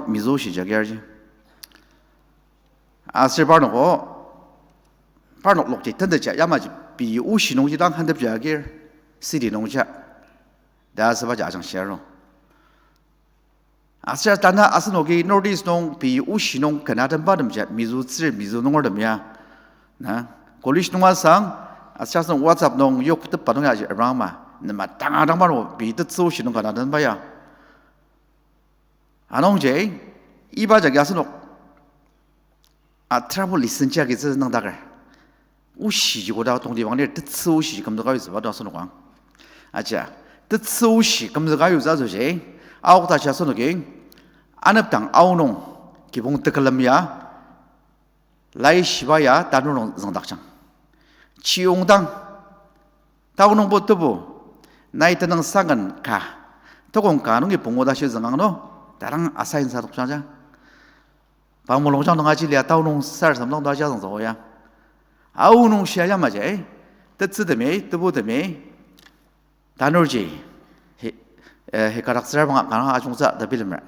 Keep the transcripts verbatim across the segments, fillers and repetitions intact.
mizo shijagi arji. Aser parnok o, parnok lokji tendeja yamaji pei oshi nungji dang handepji agir, city nungja. Ta asübaji ajangshia ro. Aser tanü asenoki North East nung pei oshi nung ken atenba temji mizo tsür mizo nungertem ya. Na, college nung asang, aser asen WhatsApp nung yoktepba nung ya aji arang ma. Nema tanga dang parnok pei tetsü oshi nung ken atenba ya. Anungji, iba jagi asenok, a, trouble listen jagi tsü nüngdaker. Oshiji koda tongtibang lir, tetsü oshiji kümzüka yutsüba to asenok ang. Aja, tetsü oshi kümzüka yutsü asoshi, aok tashi asenoki, anepdang aonung, kibong tekülem ya, laishiba ya tanur nung züngdakjang. Chiyongdang, taonungbo tebu, nai tenüng sangen ka, tokong ka nungi pungu tashi züngang no, tarang assign sadokjangja. Pa mulungjang nung aji lia taonung sarasadem dang tashi azüngtsü ya. Aonung shia yamaji, tetsütemi, tebutemi, tanurji, hi, eh, hikadaktsüra banga kanga ajungtsü ta bilemer.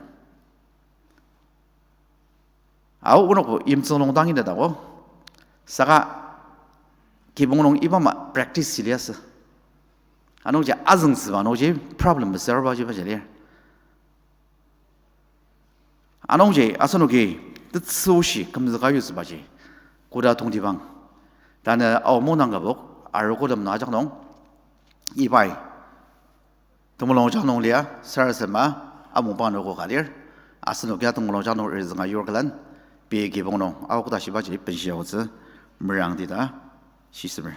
Ao onokbo yimtsüng nung dangi na dako. Saka kibong nung iba ama practice ji liasü. Anungji azüngtsüba nungji problem mesüra baji baji lir. Anungji asenoki tetsü oshi kümzüka yutsübaji koda tongtibang. Tanü Ao mungdang kübok arogo tem nung ajak nung ibai temulung jak nung lia, sarasadema, amungba nung ko ka lir, asenokia temulung jak nung rizünga yur külen, pei kibong nung, aok tashibaji benshi aotsü, merangdi ta, shisemer.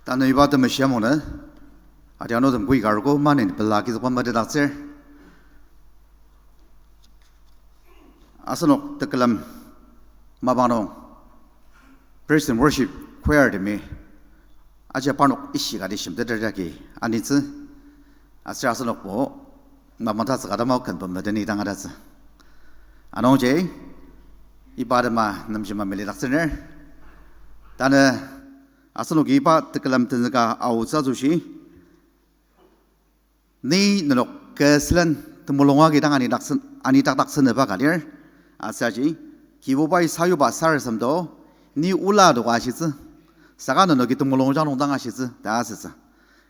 Tanü iba temeshi amungnü, adianu tem kui karuko manin pela kizükba metetdaktsür. Asenok tekülem mapang nung, praise and worship choir temi, aji parnok ishika di shimteter jagi anitsü, aser asenokbo, mapang tatsüka dama ken pemeten idang adatsü. Anungji, iba tema nemjima melidaktsüner. Tanü, asenoki iba tekülem tenzüka aotsü asoshi, ni nenok kü sülen temulung agi dang anidaktsü, anidakdaktsünüba ka lir, aser aji, Kibubai sayuba sarasadem to, ni ola adoka ashitsü, saka nenoki temulung jak nung dang ashitsü ta asütsü.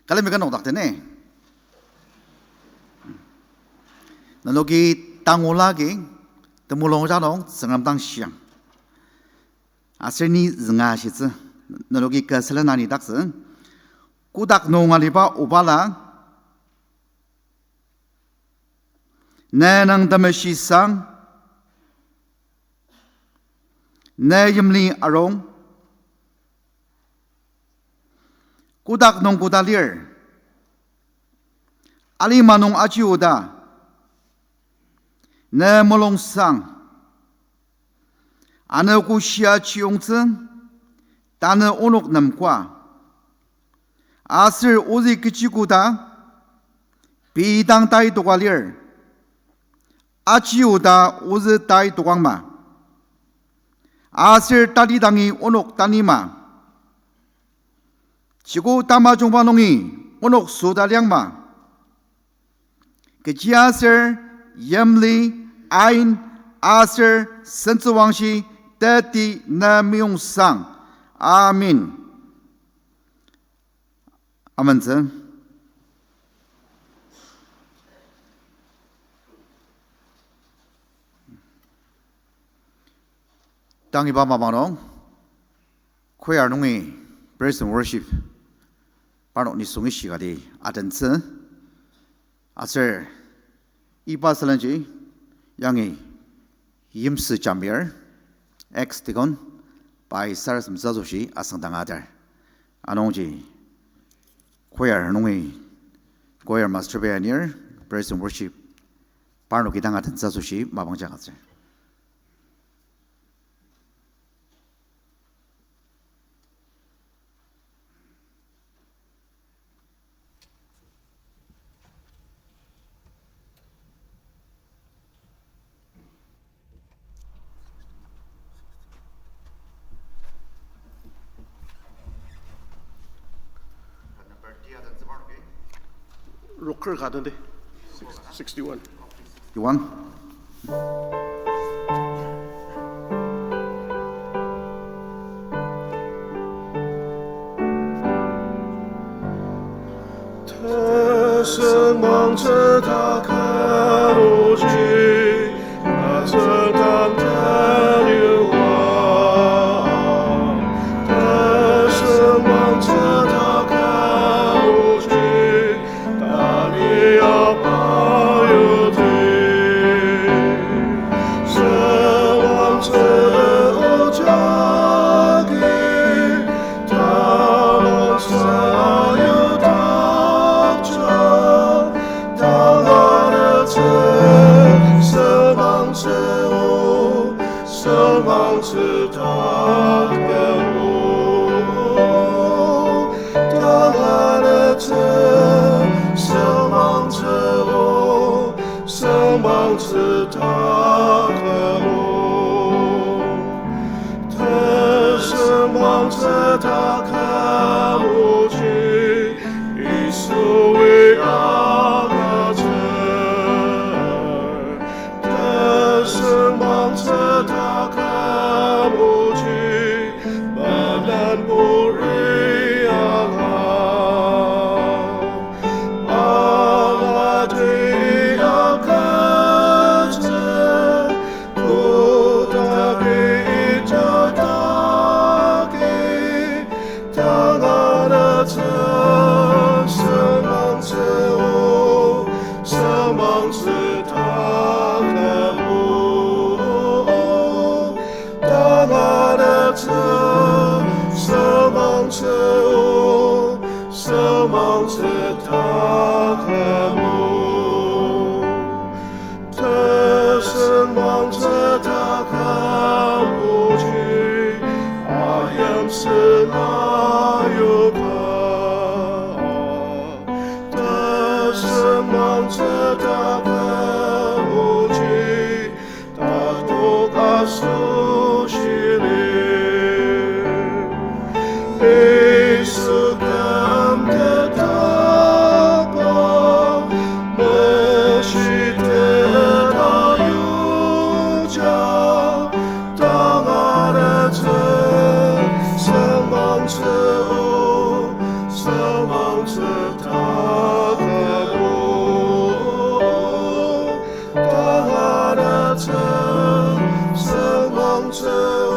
Külemi ka nokdaktene. Nenoki tangula agi temulung jak nung Tsüngrem dang shiang. Aser ni zünga ashitsü, nenoki kü sülen anidaktsü. Kotak nung aliba Obala, ne nang temeshi sang, ne yimli arung, kotak nung koda lir, alima nung aji oda, ne mulung sang, anogo shia chiyongtsü, tanü onok nem koa. Aser ozü kechi koda, pei dang tai toka lir, aji oda ozü tai tokangma. Aser tatidangi onok tanima. Chiko tamajungba nungi onok süta liangma. Kechiaser yimli, ain, aser sentsüwangshi teti na meyong sang. Amen. Amentsü. Tang iba mapang nung, choir nungi praise and worship parnok nisung ishikadi atentsü. Aser iba sülenji yangi Yimsü Jamir, ex-deacon, pai sarasademtsü asoshi asüngdanga atar. Anungji choir nungi choir master pai anir praise and worship parnoki dang atentsü asoshi mapang jagatsür. Roker ka den de. Six-, sixty-one. Sixty-one. Tesüngmangtsü taküm oji, atsüngdang taliwa. Tesüngmangtsü taküm oji, tali apa yudi. Sewangtsü ojagi, Talang sayudakja, tangatettsü sengmangtsü o, sengmangtsü taküm o. Tangatettsü sengmangtsü o, sengmangtsü taküm o. Tesüngmangtsü taküm oji, Yisui agütsü. Tesüngmangtsü taküm oji, menden puri aka. Alati agütsü, kotaki ijadaki, tangatettsü sengmangtsü o, sengmangtsü taküm o. Tangatettsü sengmangtsü o, sengmangtsü taküm o. Tesüngmangtsü taküm oji, ayimsüna yuka. Tesüngmangtsü taküm oji, tatok asoshi lir. Yisu küm ketdakba, meshiteta yuja, tangatettsü sengmangtsü o, sengmangtsü taküm o. Tangatettsü sengmangtsü o,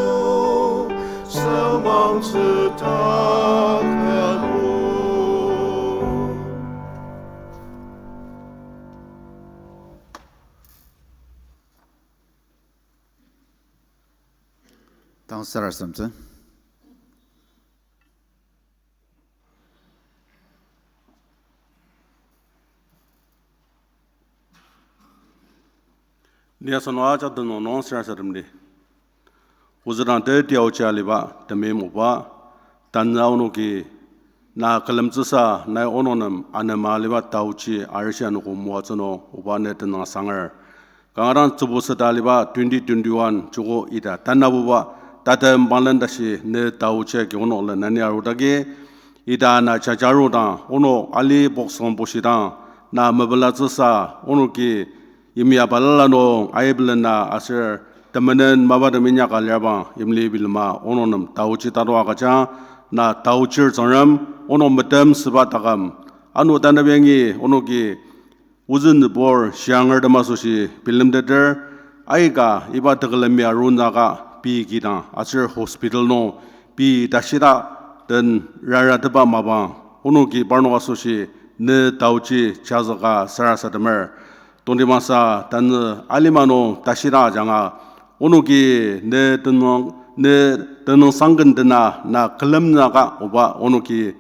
sengmangtsü taküm o. Tang sarasademtsü. Ni asenok ajak tenüng nung sarasademdi. Ozü dang teti aochi aliba temeim oba, tanü onoki na külemtsüsa nai onok nem anema aliba taochi arishi anogo moatsü nung oba ne tenüng asanger. Kanga dang tsübu seta aliba twenty twenty-one joko ita tanabuba tatem banglen tashi ne taochi agi onok lenani arudagi, ita na jajaru dang onok ali boksong bushidang na mepelatsüsa onoki yimya balala nung aibelena aser temenen mapatem inyaka lirbang yimli bilema onok nem taochi tato agüjang. Na taochir Tsüngrem onok metem süba taküm, ano tanü yangi onoki ozü nübur shiangertem asoshi bilemteter, aika iba tekülemi arunaka pei kidang aser hospital nung pei tashida den raratepa mapang onoki parnok asoshi ne taochi chazüka sarasademer. Tongtibangsa tanü alima nung tashida ajanga onoki ne tenüng, ne tenüngsang ken dena na külemnüka oba onoki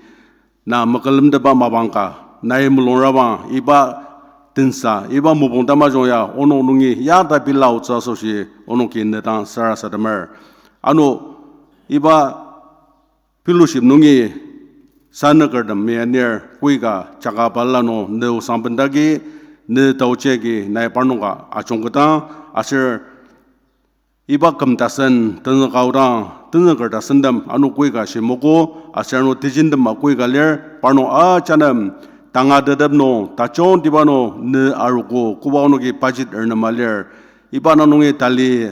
na mekülemtepa mapang ka, nai mulungrabang iba tensa, iba mopung tamajung ya onok nungi ya ta pila aotsü asoshi onoki ne dang sarasademer. Ano iba fellowship nungi sanükertem mianir koika jaka balala nung ne osang bendagi ne taochi agi nai parnoka ajungketang aser iba küm tasen tenzüka aodang, tenzüker tasentem ano koika shimoko, aser ano tejentepa koika lir, parnok ajanem tangatetep nung tajungtiba nung ne arogo, koba onoki budget ernema lir. Iba na nungi tali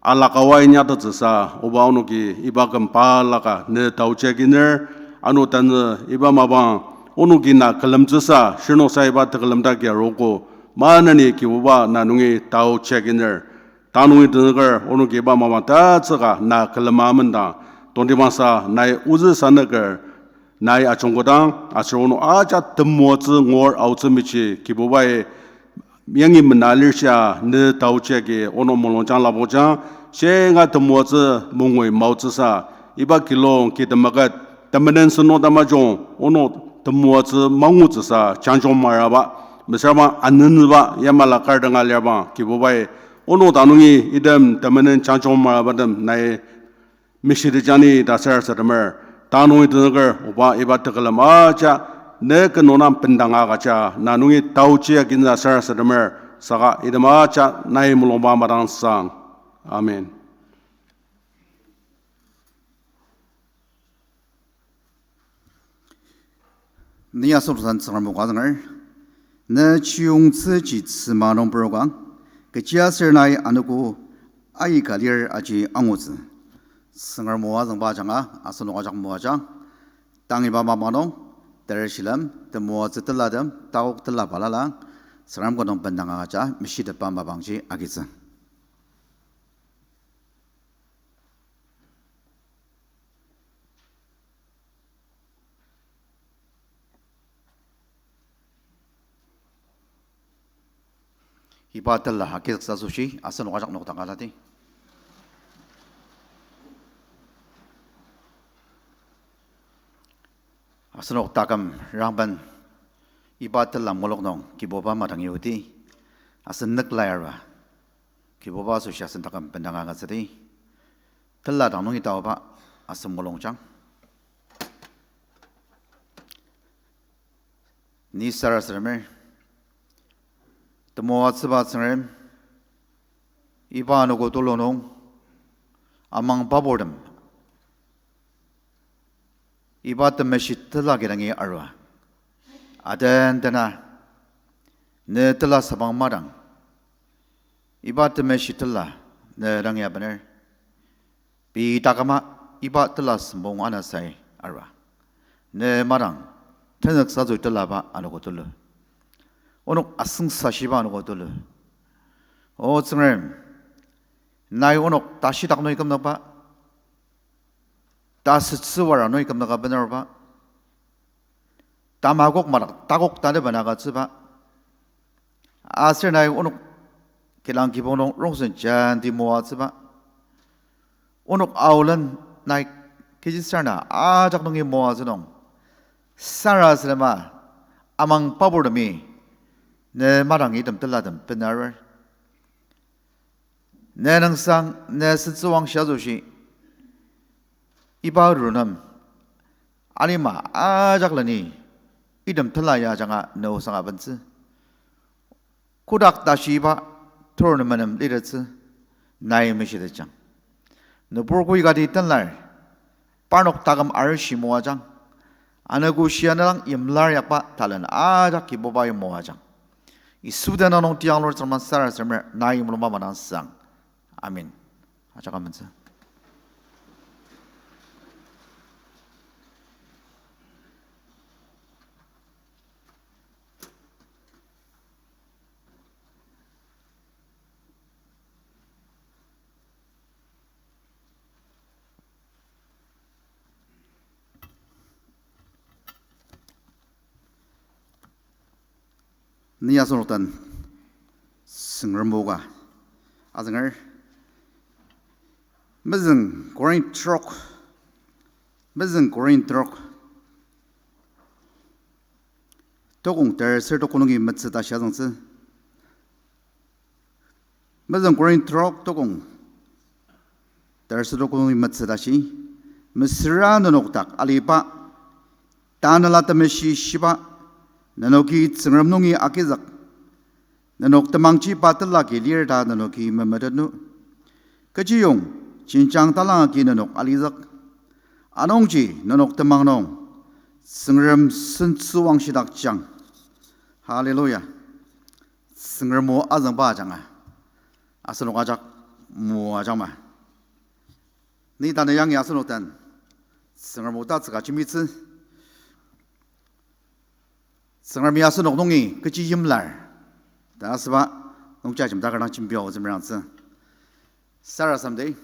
alakawai inyatettsüsa, oba onoki iba küm balaka ne taochi aginer, ano tanü iba mapang onoki na külemtsüsa, shirnoksa iba tekülemdaki arogo, maneni Kibuba na nungi taochi aginer. Tanungi tenzüker onoki iba mapang tatsüka na külema mendang, tongtibangsa nai ozü sanüker nai ajungketang, aser onok ajak temoatsü ngur aotsü mechi Kibubai yangi mena lirshia ne taochi agi onok mulungjang lapokjang, shinga temoatsü mongoi maotsüsa, iba kilong kitem aket temenen sentong tamajung onok temoatsü mangutsüsa jangjong maraba, mesüra bang anenüba yamala kar danga lir bang Kibubai, onok tanungi item temenen jangjong marabatem nai meshitejang ni ta sarasademer. Tanungi tenzüker oba iba tekülem ajak ne ken nunang bendanga agüja na nungi taochi aginza sarasademer. Saka item ajak nai mulungba madangsang. Amen. Ni asenok den Tsüngrem o ka azünger, ne chiyungtsü ji tsüma nung perokang, kechiaser nai anogo aika lir aji angutsü. Tsüngrem o azüngba ajanga asenok ajak moajang, tang iba mapang nung, ter shilem, temoatsü telatem, takok tela balala, Tsüngrem o nung bendanga agüja, meshitepba mapangji agitsü. Iba tela agizüksa asoshi asenok ajak nokdaka tati. Asenok taküm rangben iba tela mulok nung Kibuba madangi oti, asen nüklai arua Kibuba asoshi asen taküm bendanga agütsüdi. Tela dang nungi taoba asen mulungjang. Ni sarasademer, temoatsüba Tsüngrem, iba anogo tulu nung amang paburtem iba temeshi tela kidangi arua, aden dena ne tela sabang madang, iba temeshi tela ne dangi abener. Pei taküma iba tela sempong anasai arua, ne madang tenzüksa zü telaba anogo tulu, onok asüngsashiba anogo tulu. O Tsüngrem, nai onok tashidak nung kümnükba, tasütsüwara nung kümnüka benaruba, tamakok madak takok tanü bena agütsüba, aser nai onok kilang kibong nung rongsen jenti moatsüba, onok aolen nai kechisarena ajak nungi moatsü nung, sarasadema amang paburtemi ne madang item telatem benarur. Ne nüngsang, ne sentsüwangshi asoshi iba runem alima ajak leni item tela ya ajanga ne osang abentsü. Kotak tashiba tur nemenem litettsü nai meshitejang. Nübur koikati tenlar, parnok taküm arishi moajang. Anogo shia ne dang yimlar yakba talen ajak Kibubai moajang. Yisu tenüng nung tiyanglur Tsüngrem sarasademer nai mulungba madangsang. Amen. Ajak amentsü. Ni asenok den Tsüngrem o ka azünger. Mezüng Korinth trok, Mezüng Korinth trok, tokong ter ser toko nungi metsü tashi azüngtsü. Mezüng Korinth trok tokong ter ser toko nungi metsü tashi, mesüra nenok dak aliba, Tanela Temeshi shiba, nenoki Tsüngrem nungi agizük, nenok temangji pa tela agi lir ta nenoki memetet nü. Kechiyong jenjang talangagi nenok alizük. Anungji nenok temang nung Tsüngrem sentsüwang shidakjang. Hallelujah. Tsüngrem o azüngba ajanga asenok ajak moajangma. Ni tanü yangi asenok den Tsüngrem o tatsüka jembitsü. Tsüngremi asenok nungi kechi yimlar ta asüba nungji ajemdaker dang jembia ozü merangtsü. Sarasademdi.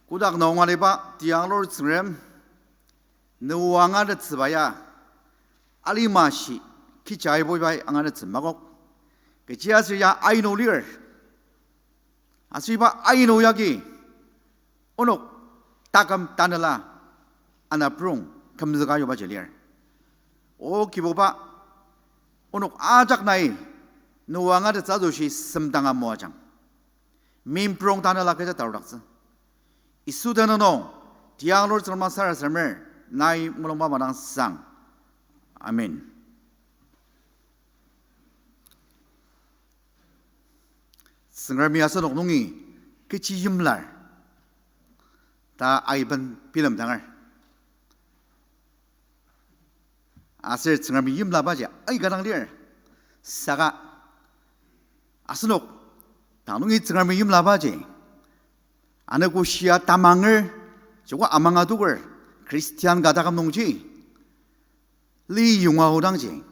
Kotak nung aliba tiyanglur Tsüngrem, ne o angatettsüba ya alima shi kecha aibo bai angatettsü makok. Kechiaser ya ainu lir. Aser iba ainu yagi onok taküm tanela anaprong kümzüka yubaji lir. O Kibuba, onok ajak nai ne o angatettsü asoshi semdanga moajang. Mimprong tanela kecha tarudaktsü. Yisu tenüng nung tiyanglur Tsüngrem sarasademer, nai mulungba madang sang. Amen. Tsüngremi asenok nungi kechi yimlar ta aiben bilemdanger. Aser Tsüngremi yimlabaji aika dang lir. Saka asenok dang nungi Tsüngremi yimlabaji anogo shia tamanger, joko amanga toker, Christian ka taküm nungji li yonga aodangji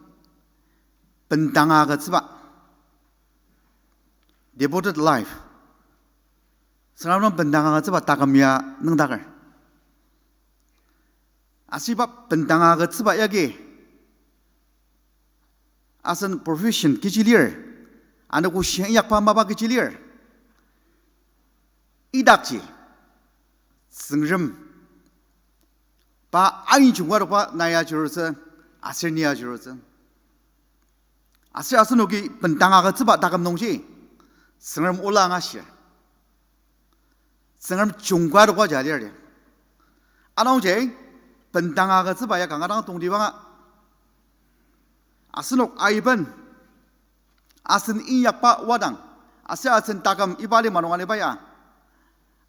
bendanga agütsüba, devoted life, Tsüngrem nung bendanga agütsüba taküm ya nüngdaker. Aser iba bendanga agütsüba yagi asen profession kechi lir, anogo shia inyakba mapa kechi lir, idakji Tsüngrem pa ain jungkadokba nai ajurutsü, aser ni ajurutsü. Aser asenoki bendanga agütsüba taküm nungji Tsüngrem ola angashir. Tsüngrem jungkadokba ja lir. Anungji bendanga agütsüba ya kanga dang tongtibanga, asenok aiben, asen inyakba wadang, aser asen taküm iba alima nung aliba ya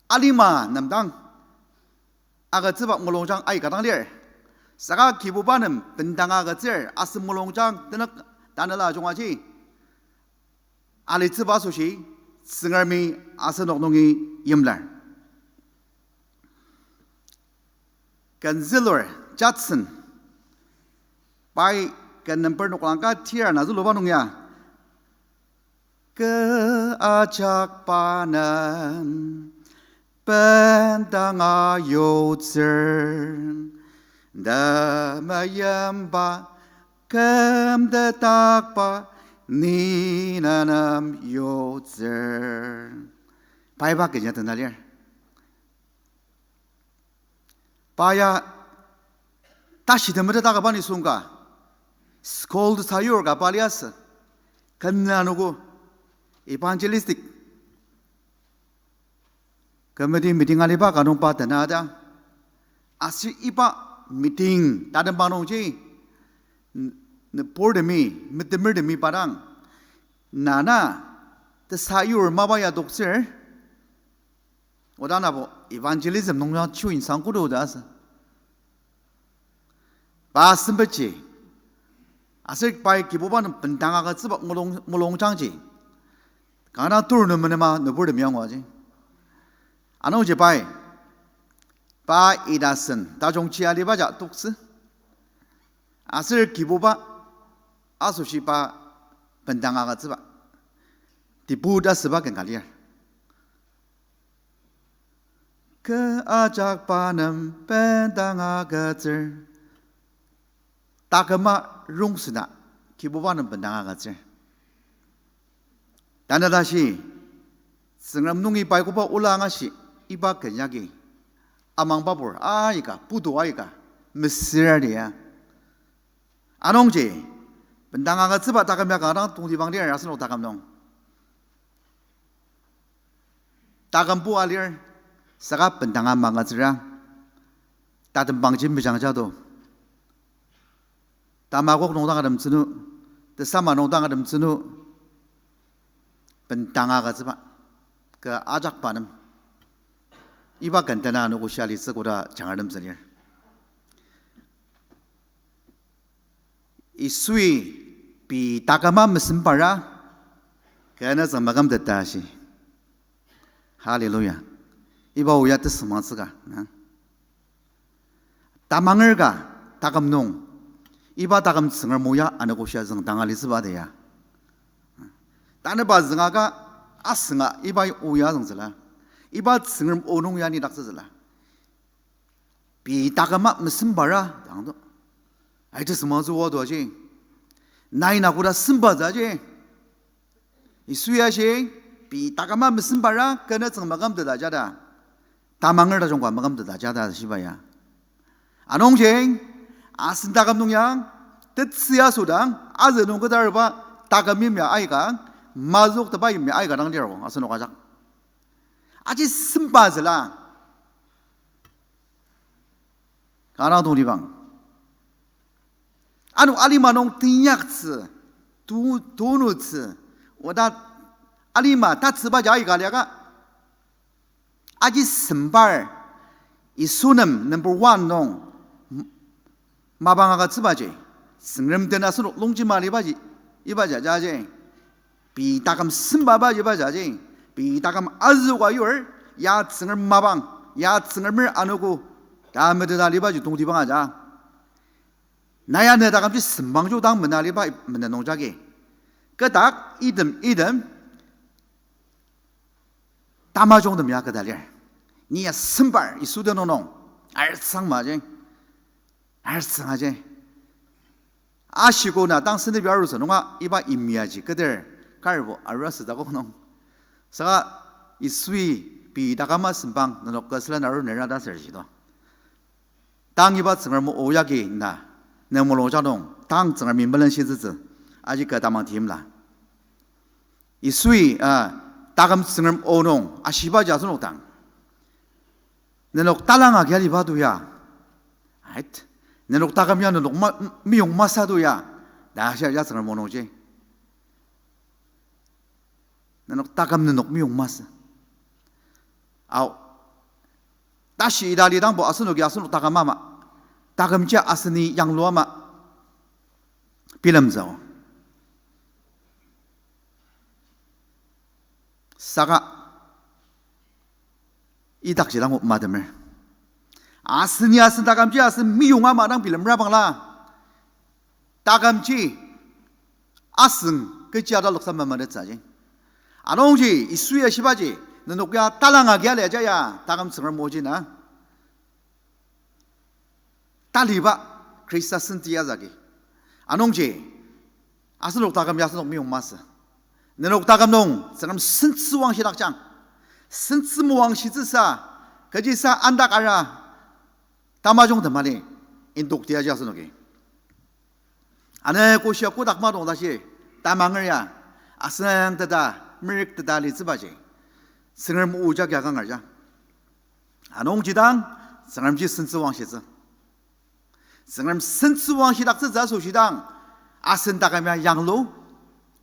alima nem dang agütsüba mulungjang aika dang lir. Saka Kibuba nem bendanga agütsür asen mulungjang tenük tanela jungaji alitsüba asoshi Tsüngremi asenok nungi yimlar. Ken zülur Judson, pai ken number noklang ka tira na züluba nung ya, kü ajakba nem bendanga yotsür, temeyimba kümtetakba ni nenem yotsür. Pai iba kecha tena lir. Pa ya tashi temetet akaba nisung ka, school tesayur ka pa liasü. Ken anogo evangelistic committee meeting aliba ka nung pa tena ta. Aser iba meeting tatemba nungji, n-, nüburtemi, metemertemi pa dang, na na tesayur mapa ya toktsür, oda nabo evangelism nung ya chuin sangkudu ta asü. Pa sempetji, aser pai Kibuba nem bendanga agütsüba mulung, mulungjangji kanga tur nü menema nüburtemi anguaji. Anungji pai, pa idasen tajungji aliba ja toktsü. Aser Kibuba asoshi pa bendanga agütsüba, tibu ta süba ken ka lir. Kü ajakba nem bendanga agütsür. Taküma rongsen na Kibuba nem bendang agütsür. Tanü tashi, Tsüngrem nungi pai koba ola angashi, iba ken yagi, amangbapur aika, putu aika, mesüra lia. Anungji, bendang agütsüba taküm ya kanga dang tongtibang lir asenok taküm nung. Taküm pua lir, saka bendanga mangatsüra, tatembangji mejangja do. Tamakok nung dang ademtsünu, tesama nung dang ademtsünu, bendanga agütsüba, kü ajakba nem. Iba ken tena anogo shia litsü koda jangar nem tsülir. Yisui pei taküma mesembara, kü nütsüng makümteta shi. Hallelujah. Iba oya tesüngmangtsüka, na? Tamanger ka taküm nung, iba taküm Tsüngrem o ya anogo shia züngdanga litsüba de ya. Tanüba zünga ka asünga iba oya züngtsüla. Iba Tsüngrem o nung ya nidaktsütsüla. Pei taküma mesembara, tangdo. Ai tesüngmangtsü oa do aji. Nai na koda sembatsü aji. Yisu ya shi, pei taküma mesembara, kü nütsüng makümteta jada. Tamanger tajung ka makümteta jada shiba ya. Anungji, asen taküm nung ya, tetsü ya sodang, azü nung kedarba, taküm yimya aika, mazükteba yimya aika dang lir o, asenok ajak. Aji sembatsüla. Kanga dang tongtibang. Ano alima nung teinyaktsü, tu-, tunutsü, oda alima tatsübaji aika liaka. Aji sembar, Yisu nem number one nung, m-, mapang agütsübaji, Tsüngrem den asenok longjema libaji, ibaji ajaji. Pei taküm sembaba ibaji aji. Pei taküm azüoka yur, ya Tsüngrem mapang, ya Tsüngremer anogo, ta meteta libaji tongtibang aja. Na ya ne takümji sembangji dang mena liba mena nung jagi. Kü dak item item tamajungtem ya kü ta lir. Ni ya sembar Yisu den nung nung. Arsang maji. Arsang aji. Ashiko na tang sendip ya arutsü nunga iba yimyaji keter karibo arua südakok nung. Saka Yisui pei taküma sembang nenok kü sülen aru nera ta ser ji do. Tang iba Tsüngrem o yagi na, ne mulungjang nung, tang Tsüngremi melenshitsütsü, aji kü tamang timla. Yisui, ah, taküm Tsüngrem o nung ashibaji asenok dang, nenok talanga kia liba to ya. Ait. Nenok taküm ya nenok ma-, meyong masü to ya. Ta shia ya Tsüngrem o nungji. Nenok taküm nenok meyong masü. Ao. Tashi ita lidangbo asenoki asenok taküm ama, takümji aseni yanglua ama bilemtsü. Saka idakji dang matemer. Aseni asen takümji asen meyong ama dang bilemra bangla, takümji asüng kechi ataloksa mamaretsü aji. Anungji Yisu ya shibaji, nenok ya talanga kia lia jaya, taküm Tsüngrem oji na. Taliba Khrista senti azüki. Anungji, asenok taküm ya asenok meyong masü. Nenok taküm nung Tsüngrem sentsüwang shidakjang. Sentsü moang shitsüsa, kechisa andak ara, tamajung temali, indokti aji asenoki. Ane koshia kodak madong tashi, tamanger ya, asüngteta, merikteta litsübaji, Tsüngrem o jagi akangar ja. Anungji dang, Tsüngremji sentsüwang shitsü. Tsüngrem sentsüwang shidaktsütsü asoshi dang, asen taküm ya yanglu,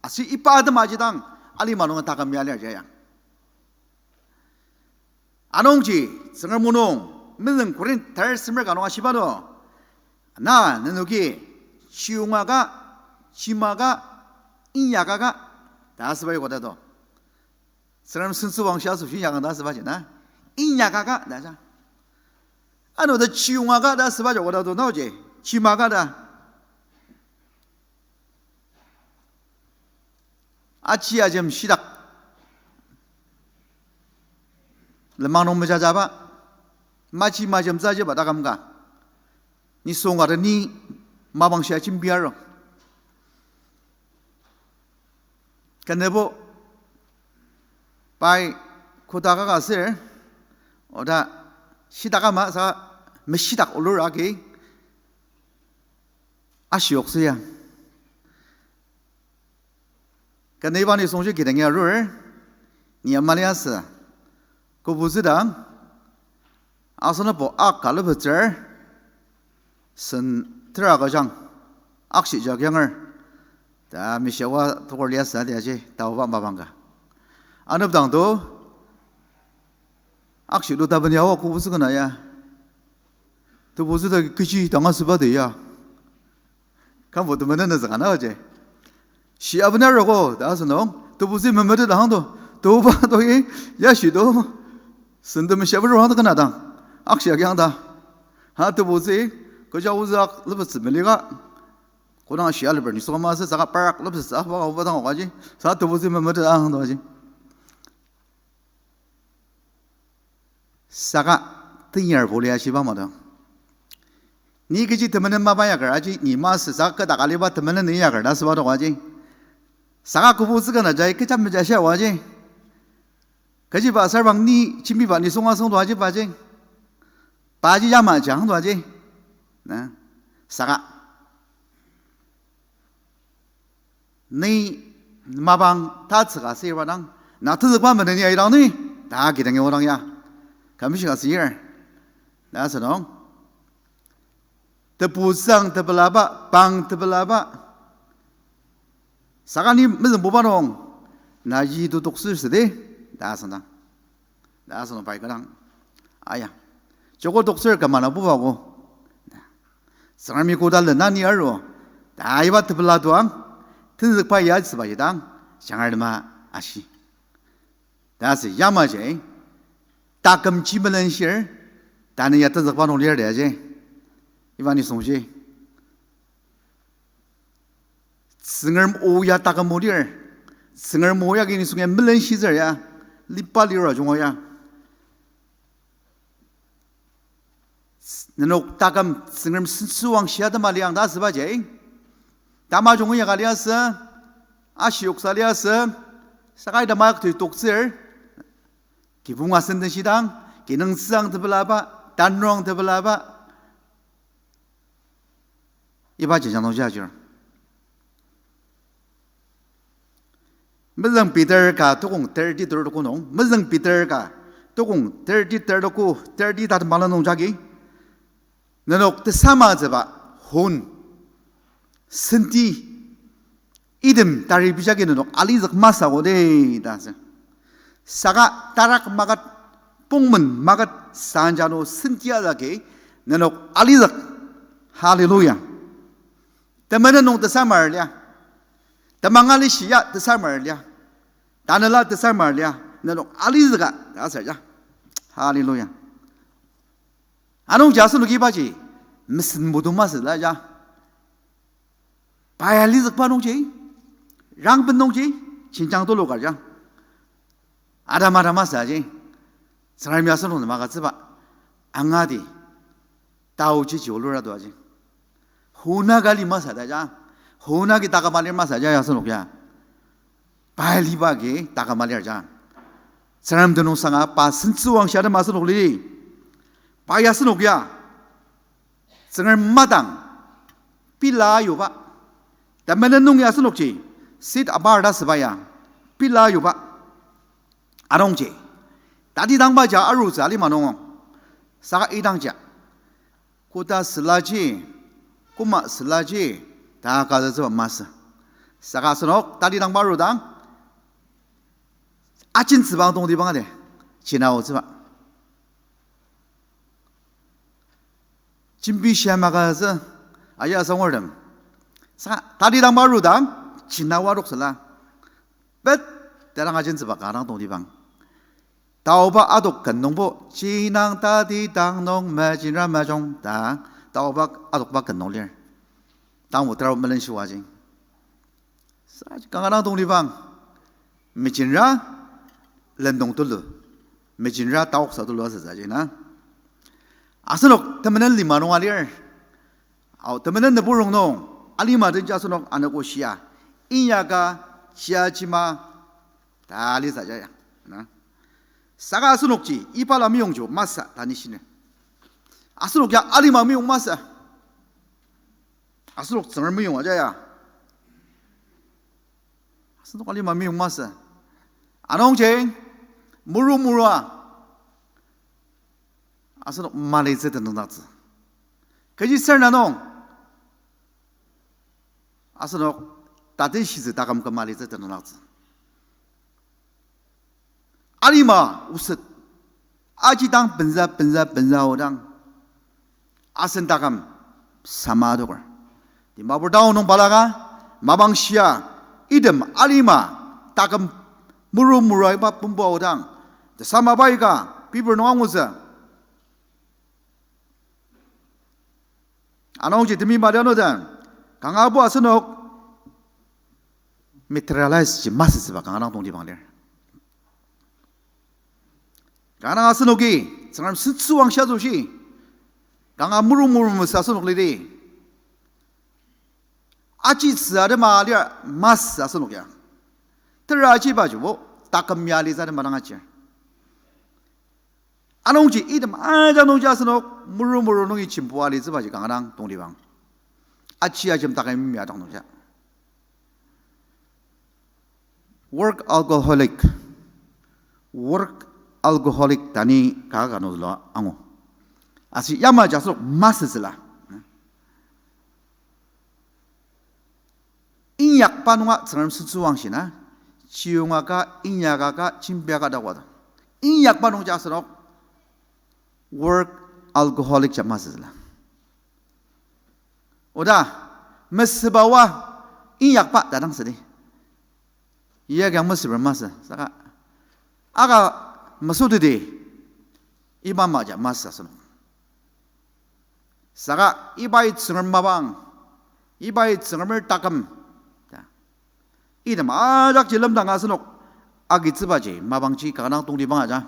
aser iba atema aji dang, alima nung taküm ya lir ja ya. Anungji, Tsüngrem o nung, mezüng Korinth ter semer ka nung ashiba do. Na, nenoki, chiyonga ka, chima ka, inyaka ka, ta asüba yoka ta do. Tsüngrem sentsüwang shia asoshi inyaka ta asübaji na. Inyaka ka, ta ja. Ano ta chiyonga ka ta asübaji yoka ta do naoji. Chima ka ta. Aji ajem shidak. Lenmang nung mejajaba. Maji majemtsü ajiba taküm ka. Nisung ka ta ni mapang shia jembi aru. Kenübo pai koda kaka sür, oda shidak ama sa meshidak olur agi ashiyoktsü ya. Kenü iba nisungji kidang ya arur, ni ama liasü, kübütsüdang, asenokbo ak ka lepettsür, sen tera kajang, akshijak yanger, ta mishiawa tokor liasü ati aji, taoba mapang ka. Anepdang to, akshi to taben ya o kübütsü kena ya. Tebutsi ta kechi dang asüba de ya. Kambo temenen nüzüka na aji. Shi aben arogo ta asünung. Tebutsi memetet dang to. Toba to i, ya shi to. Sentem shi aben rong kena dang. Akshi agiang ta. Ha tebutsi, kecha ozü ak lepettsü melika. Kodang shi aliber nisung ama asü saka parak lepettsü akba ka oba dang okaji. Sa tebutsi memetet dang to aji. Saka tenyar boli ashiba mado. Ni kechi temenen mapa yaker aji, ni masü saka kü dak aliba temenen ni yaker ta süba dok aji. Saka kübütsü kena jai kecha meja shia aji. Kechiba asür bang ni jembiba nisung asüng to aji paji. Paji yamaji ang to aji. Na, saka ni mapang tatsüka sür ba dang, na tenzükba menen ya idang ni, ta kidang ya odang ya. Kamishika sür. Na asünung. Tebutsüang tepelaba, pang tepelaba. Saka ni mezüngbuba nung, na yi to toksür südi, ta asüngdang. Ta asünung pai kü dang. Aya. Joko toksür kümana buba ko. Tsüngremi koda lena ni aru. Ta iba tepela tuang. Tenzükba ya tsüba yidang. Jangar lema ashi. Ta asü yamaji. Taküm ji melenshir. Tanü ya tenzükba nung lir de aji. Iba nisungji. Tsüngrem o ya taküm o lir. Tsüngrem o ya ki nisung ya melenshitsür ya. Liba lira junga ya. Nenok taküm Tsüngrem sentsüwangshi atema liang ta asübaji. Tamajung ya ka liasü, ashiyoksa liasü, sakai tamayak tui toktsür, kibong asen den shidang, kinungtsüang tepelaba, tanrong tepelaba, iba jenjang nungji ajir. Mezüng Peter ka tokong thirty ter tuku nung, Mezüng Peter ka tokong thirty ter tuku, thirty ta tembang nung jagi. Nenok tesamatsüba hon, senti, item tari bijagi nenok alizük masü ko de ta asü. Saka tarak maket, pongmen maket, sanjano senti azügi nenok alizük. Hallelujah. Temenen nung tesamar lia. Temang ali shia tesamar lia. Tanela tesamar lia. Nenok alizüka ta asü ja. Hallelujah. Anungji asenoki ibaji mesen mudu masü la ja. Pai alizükba nungji, rangben nungji, jenjang tulu ka ja. Adam adam masü aji. Tsüngremi asenok nem agütsüba. Angati. Taoji ji olura to aji. Hona ka li masü ta ja. Hona ki taküm alir masü ja asenok ya. Pai liba ki taküm alir ja. Tsüngrem tenüngsanga pa sentsüwangshi atema asenok li. Pa ya asenok ya. Tsüngrem madang pela yuba. Temenen nung ya asenokji seat apart asüba ya pela yuba. Anungji. Tatidangba ja arutsü alima nung. Saka idangja. Koda sülaji, koma sülaji, ta kazütsüba masü. Saka asenok tatidangba arudang, ajentsüba tongtibang ade, jinaotsüba. Jembi shia makazü, aya asangurtem. Saka tatidangba arudang, jinaoa adok süla. Bet, tadang ajentsüba ka dang tongtibang. Taoba adok ken nungbo, jinang tatidang nung mejinra majung ta, taoba adokba ken nung lir. Tangbo tera melen shiwaji. Sa kanga dang tongtibang, mejinra lendong tulu, mejinra taoksa tulu asütsü ji na. Asenok temenen lima nung alir. Ao, temenen nüburong nung, alima denji asenok anogo shia. Inyaka shiajima, ta lisa ja ya. Na. Saka asenokji, iba la meyongji masü ta ni shiner. Asenok ya alima meyong masü. Asenok Tsüngrem meyong aja ya. Asenok alima meyong masü. Anungji, muru murua. Asenok malitsü tenüngdaktsü. Kechi ser na nung. Asenok tatishitsü taküm kü malitsü tenüngdaktsü. Alima oset. Aji dang benza, benza, benza odang. Asen taküm sama adoker. Dimapur town nung balaka, mapang shia, item alima, taküm muru murua iba pumba odang. Tesama baika, paper nung angutsü. Anungji temi madianu den, kangabo asenok materialize ji masütsüba kanga dang tongtibang lir. Kanga dang asenoki, Tsüngrem sentsüwangshi asoshi, kanga muru muru masü asenok lidi. Aji tsü atema lir masü asenok ya. Tera ajiba jibo, taküm ya litsü atema dang ajir. Anungji item ajak nungji asenok muru muru nungi jembua litsübaji kanga dang tongtibang. Aji ajem taküm mia dang nungja. Work alcoholic. Work alcoholic ta ni kaka nung zülua angu. Aser yamaji asenok masütsüla. Inyakba nunga Tsüngrem sentsüwangshi na, chiyongaka, inyakaka, jembiaka ta koda. Inyakba nungji asenok work alcoholic ja masütsüla. Oda, mesüba oa, inyakba ta dang südi. Iya kiyang mesüba masü, saka, aka mesütidi, iba maja masü asenok. Saka ibai Tsüngrem mapang, ibai Tsüngremer taküm ta. Item ajakji lemdang asenok agitsübaji mapangji kanga dang tongtibang aja.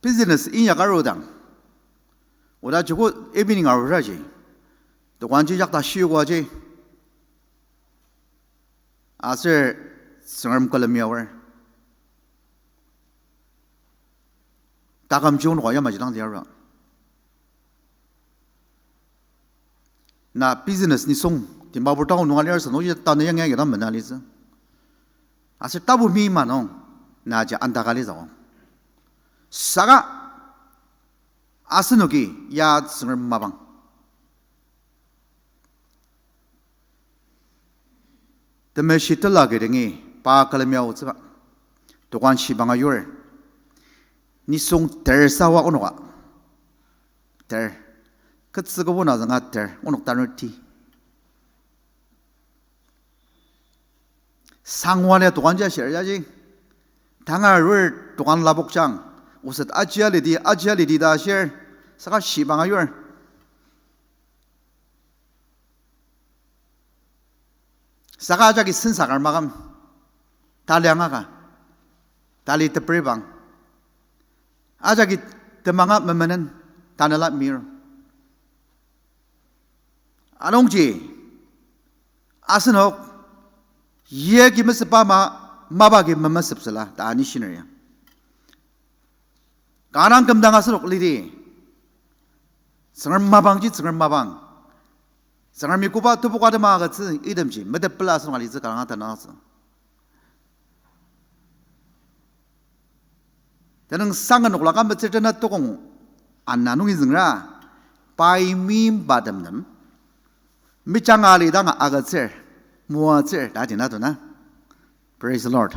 Business inyaka arudang, oda joko evening aruraji, dokanji yakta shiogo aji, aser Tsüngrem külemi aor. Takümji onoka yamaji dang liara. Na business nisung, Dimapur town nunga lir senoki tanü yangi agi dang mena litsü. Aser tapu meima nung, naji andaka litsü. Saka, asenoki ya Tsüngrem mapang. Temeshi tela kidengi pa külemi aotsüba. Dokan shibanga yur. Nisung ter sawa onoka. Ter. Ketsü kübok na zünga ter. Onok tanur ti. Sangwa lia dokan ja shir jaji. Tanga rur dokan lapokjang. Oset ajia lidi, ajia lidi ta shir. Saka shibanga yur. Saka ajaki sensa kar maküm, tali angaka, tali teperibang, ajaki temanga memenen, tanela mir. Anungji, asenok, yagi mesüba ma, mapagi memesüpsüla, ta ani shineri ya. Kanga dang kümdang asenok lidi. Tsüngrem mapangji Tsüngrem mapang. Tsüngremi koba tebu ka tema agütsü itemji metepela asenok alitsü kanga tanü asü. Tenüng sangen nokla ka metsür tena tokong ana nungi züngra. Pai meimbatem nem. Mejanga alidanga agütsür, moatsür, ta jina tona. Praise the Lord.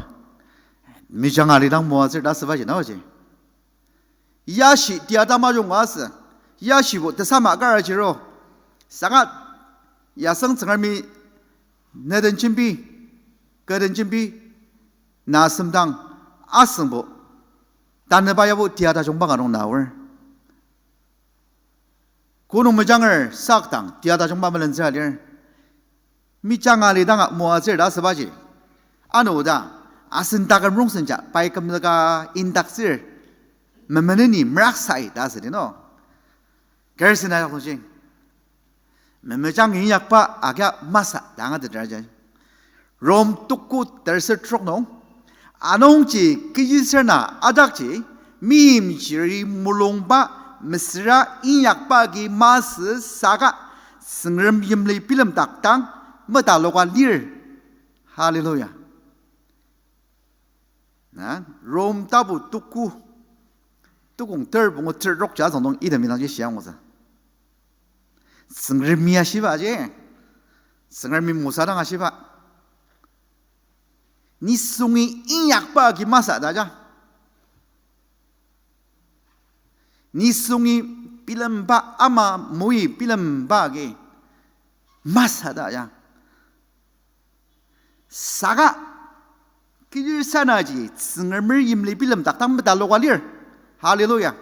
Mejanga alidang moatsür ta süba jina oji. Yashi tia tamajung asü. Yashibo tesama kar ajiro. Saka yasüng Tsüngremi neden jembi, keden jembi, na semdang asüngbo. Tanüba yabo tia tajungba ka nung na aor. Konung mejanger sakdang tia tajungba melentsüra lir. Mejanga alidanga moatsür ta asübaji. Ano oda, asen taküm rongsenja pai kümzüka indaktsür. Memeneni meraksai ta asüdi no. Kersen ayak nungji. Memejang inyakba agia masü ta angateter aji. Rom tuku terser trok nung, anungji kechi ser na ajakji, meimchiri mulungba mesüra inyakba agi masü saka Tsüngrem yimli bilemdak dang metaloka lir. Hallelujah. Na, Rom tapu tuku, tukong ter pungu ter trok ji azüng nung item idangji shia angutsü. Tsüngremi ashiba ji, Tsüngremi Mosa dang ashiba. Nisungi inyakba agi masü ta aja. Nisungi bilemba ama moi bilemba agi masü ta aja. Saka kechi ser naji Tsüngremer yimli bilemdak dang metaloka lir. Hallelujah.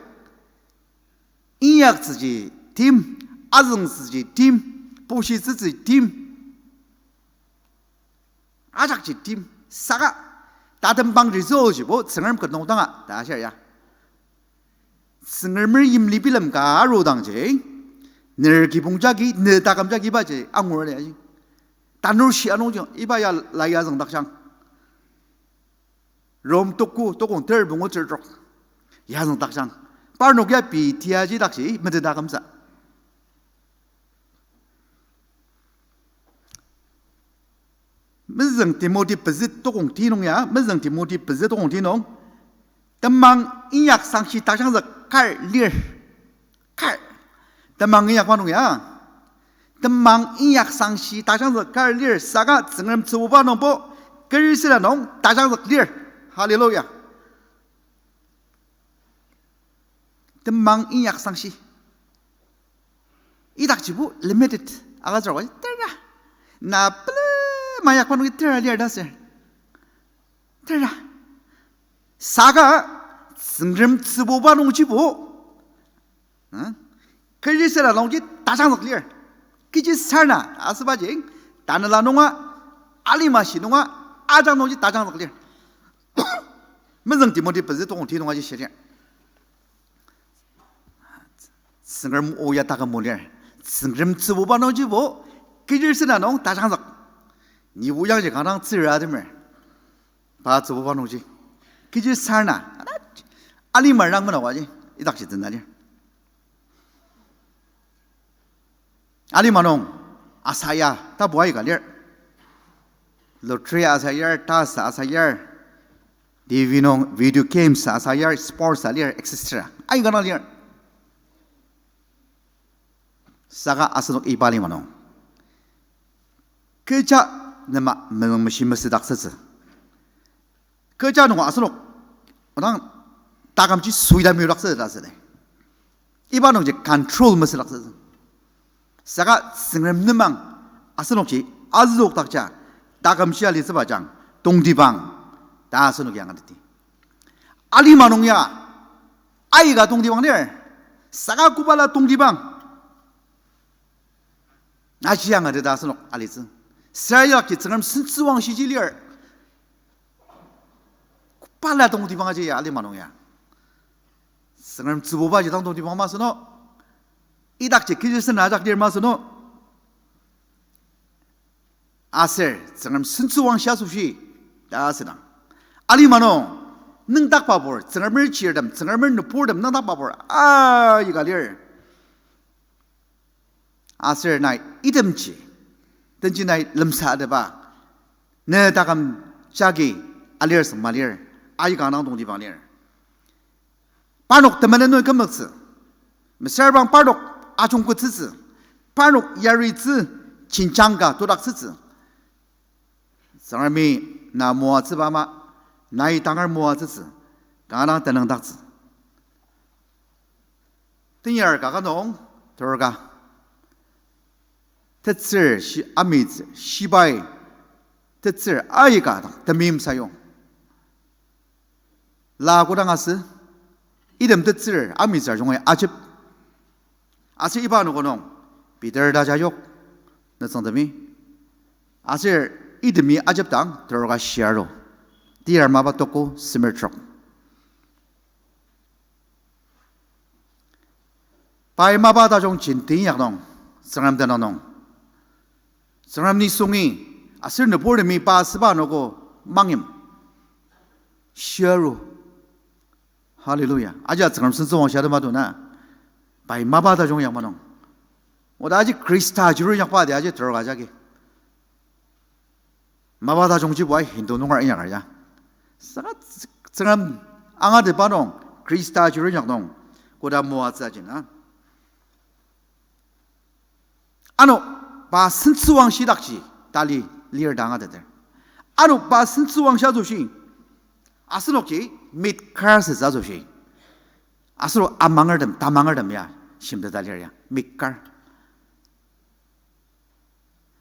Inyaktsüji tim, azüngtsüji tim, pushitsütsü tim, ajakji tim, saka tatembang result jibo Tsüngrem ket nung danga ta ashir ya. Tsüngremer yimli bilem ka arudangji, ner kibong jagi, ne taküm jagibaji angur li aji. Tanur shi anungji, iba ya la ya züngdakjang. Rom tuku, tukong ter pungu ter trok. Ya züngdakjang. Parnok ya pei tiaji dakji, metetakümtsü. Mezüng Timothy pezü tukong ti nung ya, mezüng Timothy pezü tukong ti nung, temang inyaksangshi tajangzük kar lir. Kar. Temang inyakba nung ya, temang inyaksangshi tajangzük kar lir, saka Tsüngrem tsübuba nungbo kechi ser na nung tajangzük lir. Hallelujah. Temang inyaksangshi. Idakjibo limited. Agütsüra tera. Na pele mayakba nungi tera lir ta ser. Tera. Saka Tsüngrem tsübuba nungjibo, kechi ser na nungji tajangzük lir. Kechi ser na asübaji, tanela nunga, alima shi nunga, ajak nungji tajangzük lir. Mezüng Timothy pezü tukong ti nunga ji shia lir. Tsüngrem o ya taküm o lir. Tsüngrem tsübuba nungjibo, kechi ser na nung tajangzük. Nibo yangji kanga tsüra atemer. Pa tsübuba nungji. Kechi ser na, alima dang mena waji, idakji tena lir. Alima nung, asaya, tapu aika lir. Lottery asayar, tas asayar, T V nung, video games asayar, sports alir, et cetera. Aika na lir. Saka asenok iba alima nung, kecha nema meleng meshi mesüdaktsütsü. Kecha nung asenok odang takümji suida miodaktsütsü ta asüdi. Iba nungji control mesüdaktsütsü. Saka Tsüngrem nemang asenokji azüokdakja takümshi alitsüba jang tongtibang ta asenoki angateti. Alima nung ya aika tongtibang lir. Saka kobala tongtibang aji angateta asenok alitsü. Sarailakji Tsüngrem sentsüwangshiji lir. Kobala tongtibang aji ya alima nung ya. Tsüngrem tsübubaji dang tongtibang masü no. Idakji kechi ser na ajak lir masü no. Aser Tsüngrem sentsüwangshi asoshi ta asüdang, alima nung nüngdakbabur, Tsüngremer chirtem, Tsüngremer nüburtem nüngdakbabur aika lir. Aser nai itemji, tenji nai lemsateba, ne taküm jagi alir sema lir, aika dang tongtibang lir. Parnok temenen nung kümzüktsü. Mesüra bang parnok ajungkettsütsü. Parnok yaritsü, jenjang ka todaktsütsü. Tsüngremi na moatsüba ama, nai tangar moatsütsü, kanga dang tenüngdaktsü. Tenyar kaka nung, terka. Tetsür shi-, amitsür, shibai, tetsür aika dang temeim sayong. La kodang asü, item tetsür amitsür jungai ajep. Aser iba anogo nung, Peter ta ja yok, nütsüngtemi. Aser itemi ajepdang teroka shiaru. Teyar mapa toko semer trok. Pai mapa tajung jenti inyak nung, Tsüngrem tenüng nung, Tsüngrem nisungi, aser nüburtemi pa asüba anogo mangim shiaru. Hallelujah. Aji Tsüngrem sentsüwangshi atema dona. Pai mapa tajung yakma nung, oda aji Khrista jiru yakba di aji terka jagi mapa tajungjibo ai Hindu nunger inyaker ya. Saka Tsüngrem angatetba nung, Khrista jiru yak nung, koda moatsü ajina. Ano pa sentsüwangshidakji tali lir ta angateter. Ano pa sentsüwangshi asoshi, asenokji mitkar asütsü asoshi, asenok amangertem, tamangertem ya shimteta lir ya, mitkar.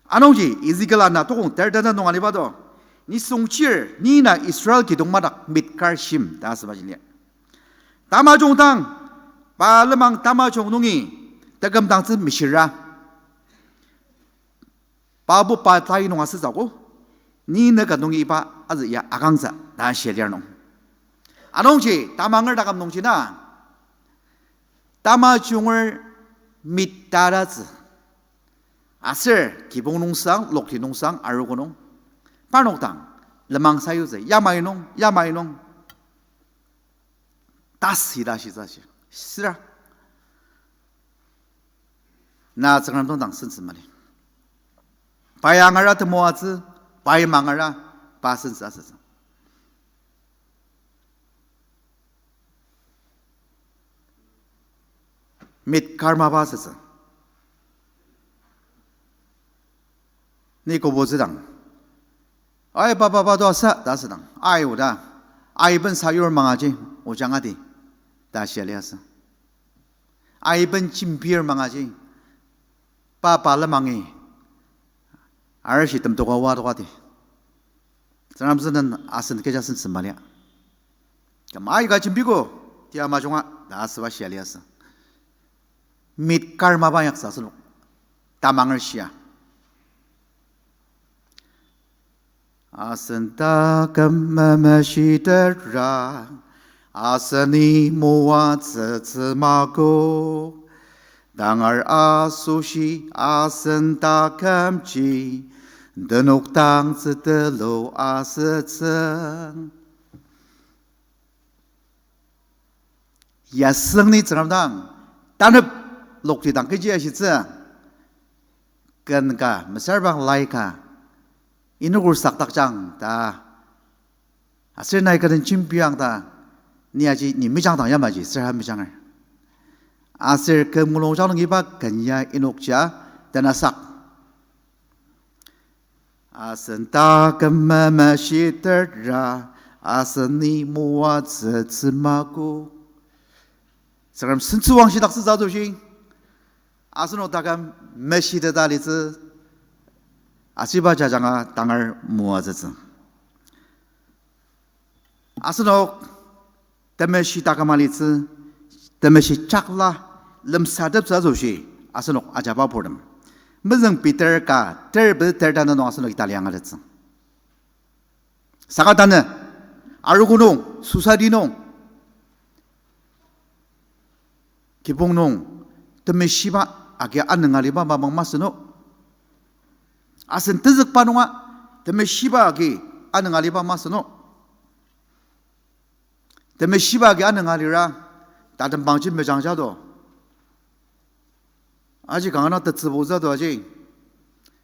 Anungji Ezekiel ana tokong ter tena nung aliba do, nisung chir, ni na Israel kidong madak mitkar shim ta asübaji lir. Tamajung dang, pa lenmang tamajung nungi tekümdangtsü mishira, pabo pa tai nung asütsüogo, ni nüka nungi iba azü ya akangtsü ta shia lir nung. Anungji tamanger taküm nungji na, tamajunger mitaratsü, aser kibong nungsang, lokti nungsang, arogo nung, parnok dang lenmang sayutsü, yamai nung, yamai nung, tasü ta shitsü shi, süra. Na Tsüngrem dang sentsü mali. Pai angara temoatsü, pai mangara pa sentsü asütsü. Mitkar mapa asütsü. Ni kobotsüdang, ai, pa, pa, pa, to asa ta asüdang, ai, oda, aiben sayur mangaji, ojangadi ta shia liasü. Aiben jembir mangaji, pa, pa lemangi arishi temtoka oa tokadi, Tsüngrem senden asen kecha sentsü mali. Küm aika jembiko, tia majunga ta asüba shia liasü. Mitkar mapa yaktsü asenok tamanger shia. Asen taküm memeshitera, aseni moatsütsü makok. Tangar asoshi asen takümji, tenük dangtsü tulu asütsü. Yasüngni Tsüngrem dang tanep lokti dang kechi ashitsü, ken ka, mesüra bang lai ka, inokur sakdakjang ta, aser nai ka den jembiang ta, ni aji ni mejang dang yamaji süra mejanger. Aser küm mulungjang nung iba ken ya inokja tenasak. Asen taküm memeshitera, aseni moatsütsü makok. Tsüngrem sentsüwangshidaktsütsü asoshi, asenok taküm meshiteta litsü, asüba jajanga tangar moatsütsü. Asenok temeshi taküm alitsü, temeshi jakla lemsateptsü asoshi, asenok ajaba purtem. Mezüng Peter ka ter pezü ter tanü nung asenok itali angatettsü. Saka tanü, arogo nung, society nung, kibong nung, temeshiba agi anüng aliba mapang masü no. Asen tenzükba nunga temeshiba agi anüng aliba masü no. Temeshiba agi anüng alira, tatembangji mejangja do. Aji kangana tetsübutsü do aji.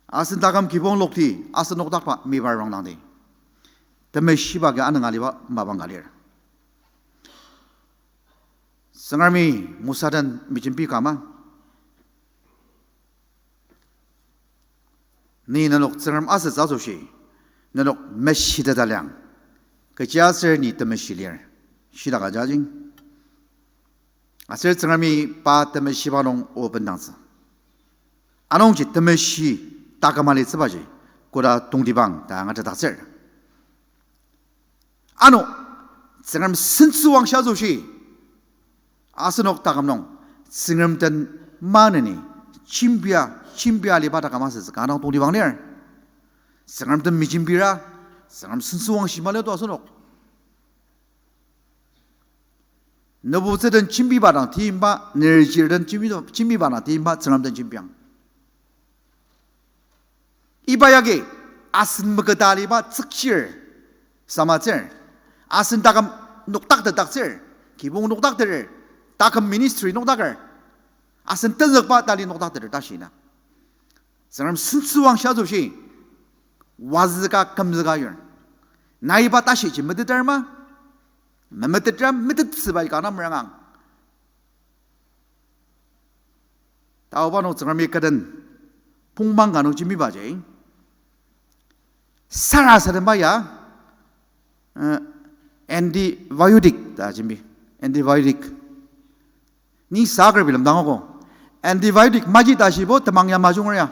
Asen taküm kibong lokti, asen nokdakba mibar rongdangdi, temeshiba agi anüng aliba mapang ka lir. Tsüngremi Mosa den mejembi ka ama, ni nenok Tsüngrem asütsü asoshi, nenok meshiteta liang, kechiaser ni temeshi lir, shidaka jajang. Aser Tsüngremi pa temeshiba nung o bendangtsü. Anungji temeshi taküm alitsübaji koda tongtibang ta angatetdaktsür. Ano, Tsüngrem sentsüwangshi asoshi, asenok taküm nung Tsüngrem den maneni jembia, jembia aliba taküm asütsü kanga tongtibang lir. Tsüngrem den mejembira, Tsüngrem sentsüwangshi mali to asenok. Nübutsü den jembiba dang timba, nirjir den jembi-, jembiba dang timba, Tsüngrem den jembiang. Iba yagi asen meketa aliba tsükchir samatsür. Asen taküm nokdaktetdaktsür. Kibong nokdakteter, taküm ministry nokdaker, asen tenzükba tali nokdakteter ta shina. Tsüngrem sentsüwangshi asoshi wazüka kümzüka yur. Nai iba tashiji meteter ma? Memetetra, metettsüba ika na merangang. Taoba nung Tsüngremi kü den pongmang ka nung jembibaji, sarasademba ya, uh, antibiotic ta jembi. Antibiotic. Ni saker bilemdang ako. Antibiotic maji tashibo temang ya majunger ya.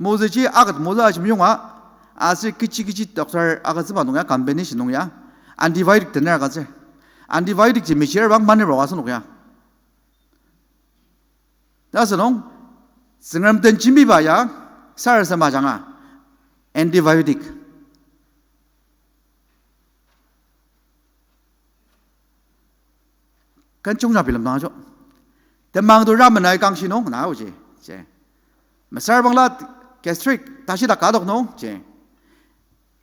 Mozüji aket mozü ashi meyonga, aser kechi kechi doctor agütsüba nung ya, combination nung ya, antibiotic tener agütsür. Antibiotic ji mechir bang manirok asenok ya. Ta asünung, Tsüngrem den jembiba ya, sarasadema ajanga, antibiotic. Ken chungja bilemdang ajo. Temang to ramen ai kangshi nung, na oji, ji. Mesüra bangla gastric, tashi dak adok nung, ji.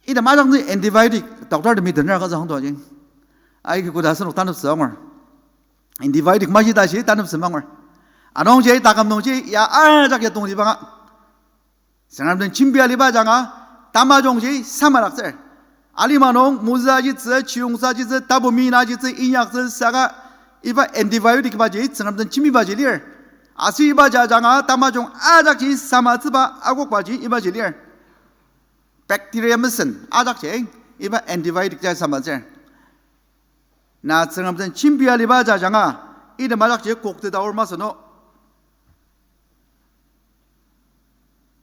Ita majang ni antibiotic, doctor temi tener ka zang to ji. Aiki koda asenok taneptsü angur. Antibiotic maji tashi taneptsü mangur. Anungji taküm nungji ya ajak ya tongtibanga. Tsüngrem den jembia aliba ajanga, tamajungji samadaktsür. Alima nung mozü ajitsü, chiyongsa ajitsü, tabu mina ajitsü, inyaktsü, saka iba antibiotic ibaji Tsüngrem den jembibaji lir. Aser ibaji ajanga tamajung ajakji samatsüba akokbaji ibaji lir. Bacteria mesen ajakji iba antibiotic jai samatsür. Na Tsüngrem den jembia aliba ajanga, item ajakji koktet aor masü no.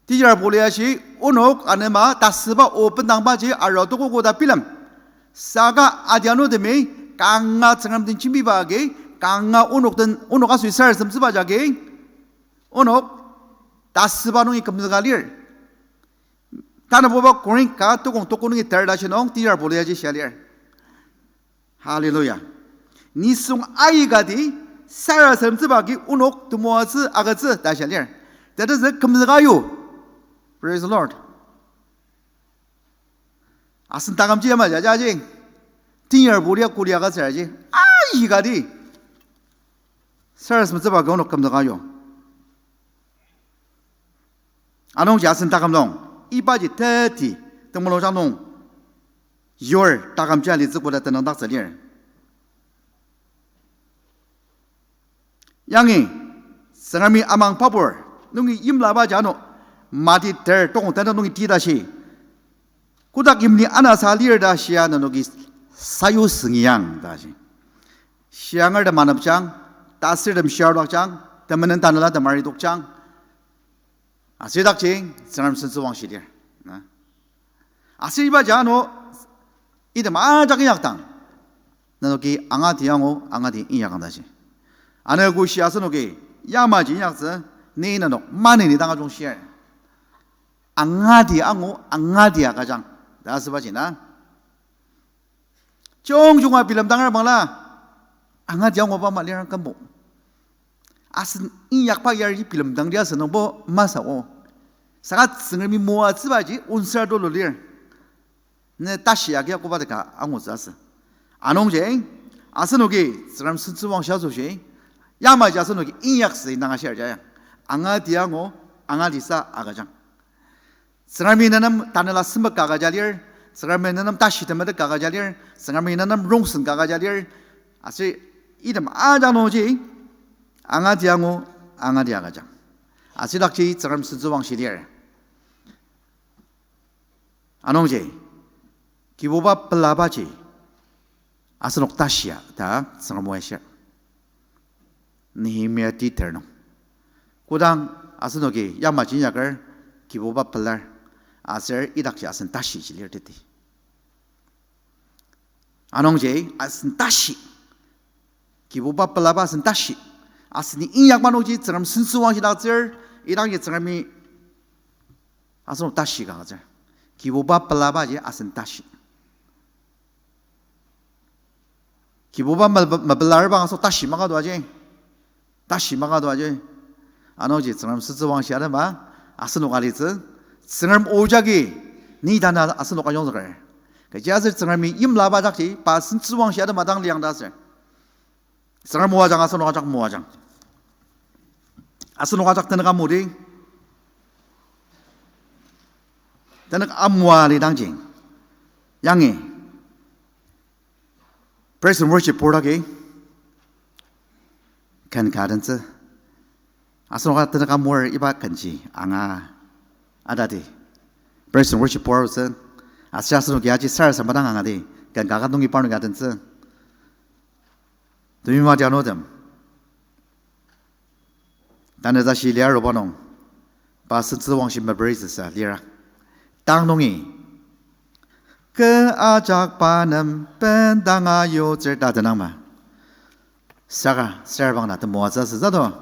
Teacher Paul-i ashi, onok anema tasüba o bendangbaji arua toko koda bilem. Saka adianutemi kanga Tsüngrem den jembiba agi, kanga onok den, onok asoi sarasademtsüba jagi, onok tasüba nungi kümzüka lir. Tanabuba Korinth ka tokong toko nungi ter ta shi nung teacher Paul-i aji shia lir. Hallelujah. Nisung aikati sarasademtsüba agi onok temoatsü agütsü ta shia lir. Tetezü kümzüka yu. Praise the Lord. Asen takümji yamaji aji. Teacher Paul-i ya kuli agütsür aji. Aikati sarasademtsüba agi onok kümzüka yu. Anungji asen taküm nung, ibaji teti, temulungjang nung, yur takümji alitsü koda tenüngdaktsü lir. Yangi, Tsüngremi amang pabur, nungi yimlaba jano, Mati ter tokong tanü nungi tita shi. Kotak yimli anasa lir ta shia nenoki sayu süngyang ta shi. Shiangertem manepjang, tasürtem shiardakjang, temenen tanela temaridokjang. Asidakji, Tsüngrem sentsüwangshi lir. Na. Aser iba jano, item ajak inyakdang. Nenoki angati angu, angati inyakang ta shi. Ano koshi asenoki, yamaji inyaktsü, ni nenok maneni dang ajung shir. Angati angu, angati agüjang. Ta asübaji na. Jungjunga bilemdanger bangla, angati anguba maliang kümbo. Asen inyakba yari bilemdangdi asü nungbo masü o. Saka Tsüngremi moatsübaji onsar tulu lir. Ne tashi agi akoba teka angutsü asü. Anungji, asenoki Tsüngrem sentsüwangshi asoshi, yamaji asenoki inyaksü indang ashir jaya. Angati angu, angatisa agüjang. Tsüngremi nenem tanela sempet ka agüja lir, Tsüngremi nenem tashi temetet ka agüja lir, Tsüngremi nenem rongsen ka agüja lir, aser item ajak nungji, angati angu, angati agüjang. Asidakji Tsüngrem sentsüwangshi lir. Anungji, Kibuba pelabaji, asenok tashia ta Tsüngrem o ashir. Nehemia ti ter nung. Kodang asenoki yamaji inyaker, Kibuba pelar, aser idakji asen tashi ji lir teti. Anungji asen tashi. Kibuba pelaba asen tashi. Aseni inyakba nungji Tsüngrem sentsüwangshi daktsür, idangji Tsüngremi asenok tashi ka agütsür. Kibuba pelabaji asen tashi. Kibuba me-, mepelarba asenok tashi maka doaji. Tashi maka doaji. Anungji Tsüngrem sentsüwangshi atema, asenok alitsü, Tsüngrem o jagi, ni tanü asenok ayongzüker. Kechiaser Tsüngremi yimlaba jakji, pa sentsüwangshi atema dang liang ta aser. Tsüngrem o ajak asenok ajak moajang. Asenok ajak tenük amudi. Tenük amoa lidangji. Yangi. Praise and worship board agi. Ken ka adentsü. Asenok tenük amur iba kenji anga adadi. Praise and worship board tsü. Aser asenoki aji sarasadem dang angadi. Ken ka ka nungi parnoki adentsü. Temeim adianutem. Tanü tashi lia aruba nung, pa sentsüwangshi memory sasa lira. Tang nungi, kü ajak pa nem bendanga yutsür ta tenangma. Saka, sarbang na temoatsü sasa to.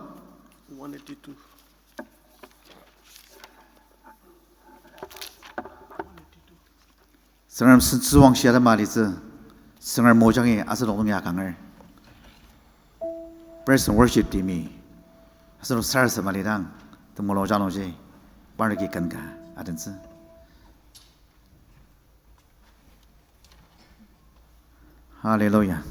Tsüngrem sentsüwangshi atema alitsü, Tsüngrem mojangi asenok nungi akanger. Praise and worship team-i asenok sarasadem alidang, temulung janungji, parnoki ken ka adentsü. Hallelujah.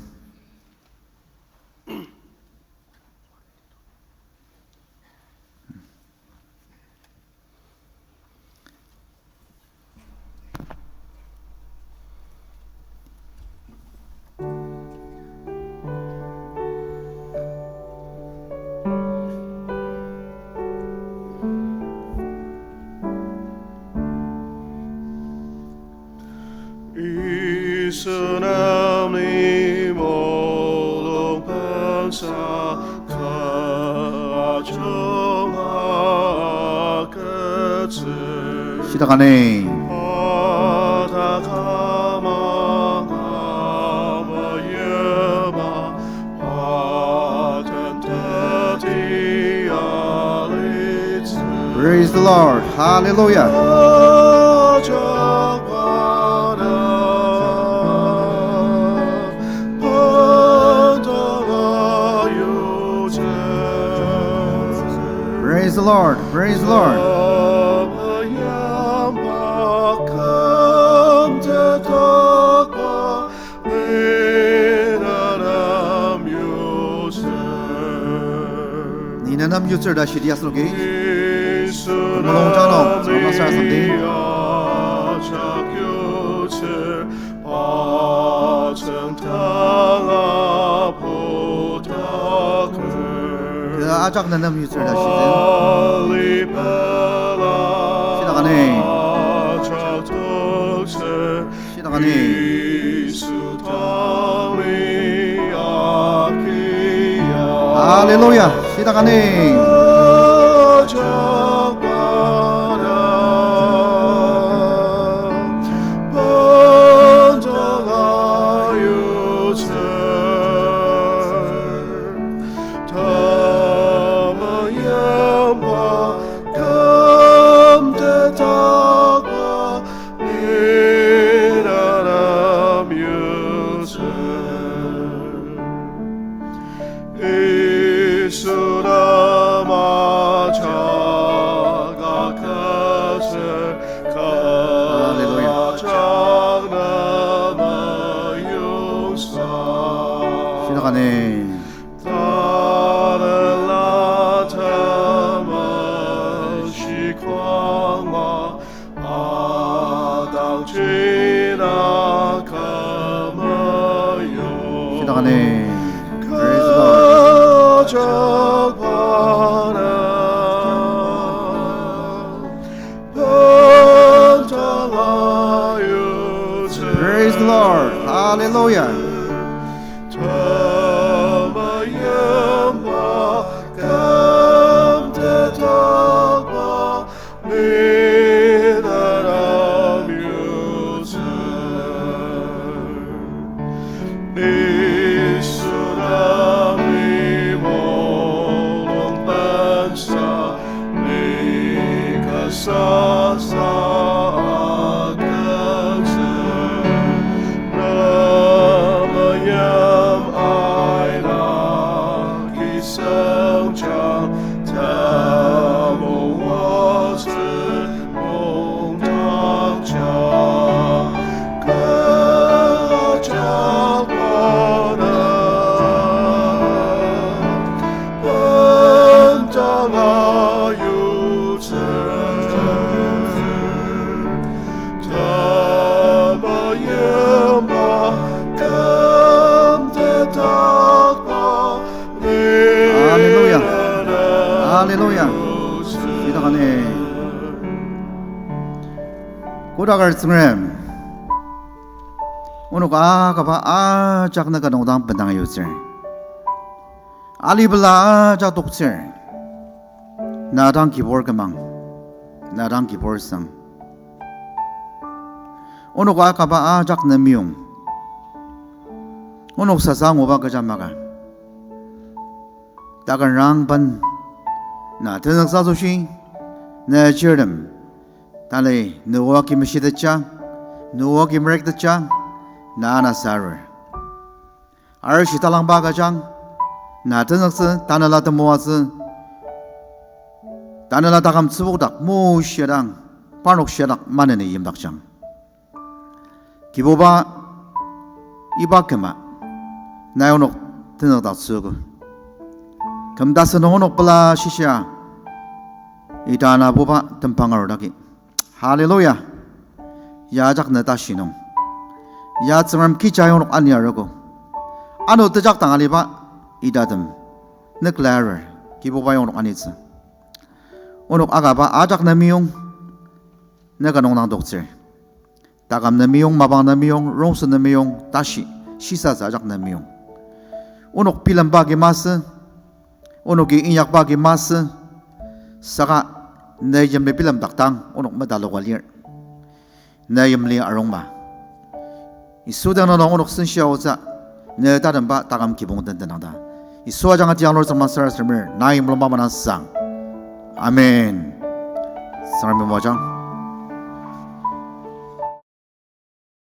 Yisu nem ni mulung pensa ka ajunga agütsür. Shidakani. Ata kama ngaba yaba. Praise the Lord. Hallelujah. Praise the Lord. Praise the Lord. Ni nenem yutsür ta shidi asenoki. Temulung jangnung, Tsüngrem sarasademdi. Kü ajak nenem yutsür ta shidi. Shidakani. Shidakani. Hallelujah. Shidakani. Hallelujah. Shidakani. Shidakani. Praise the Lord. Praise the Lord. Hallelujah. Hallelujah. Idakani. Kodaker Tsüngrem, onok akaba ajak nüka nung dang bendang yutsür. Alibela ajak toktsür. Na dang kibur kümang. Na dang kibur sang. Onok akaba ajak ne meyong. Onok sasa nguba kecha maka. Takan rangben na tenzüksa asoshi, ne chirtem, tali nüoa ki meshitetja, nüoa ki merektetja, na ana sarur. Arishi talangba agüjang, na tenzüktsü, tanela temoatsü, tanela taküm tsübokdak, mo shiadang, parnok shiadak maneni yimdakjang. Kibuba, iba küma, nai onok tenzükdaktsüogo. Küm tasü nung onok pela shishia, ita anabuba tembang arudaki. Hallelujah. Ya ajak ne tashi nung, ya Tsüngrem kecha onok ani arogo. Ano tejakdang aliba itatem nükla arur, Kibuba ya onok anitsü. Onok akaba ajak ne meyong, nüka nung dang toktsür. Taküm ne meyong, mapang ne meyong, rongsen ne meyong, tashi, shisatsü ajak ne meyong. Onok bilemba agi masü, onoki inyakba agi masü, saka ne yimli bilemdakdang onok metaloka lir. Ne yimli arungma. Yisu dang nung onok senshia aotsü, ne tatemba taküm kibong den tenang ta. Yisu ajanga tiang lur tsüngma sarasademer, nai mulungba manang sang. Amen. Tsüngremi moajang.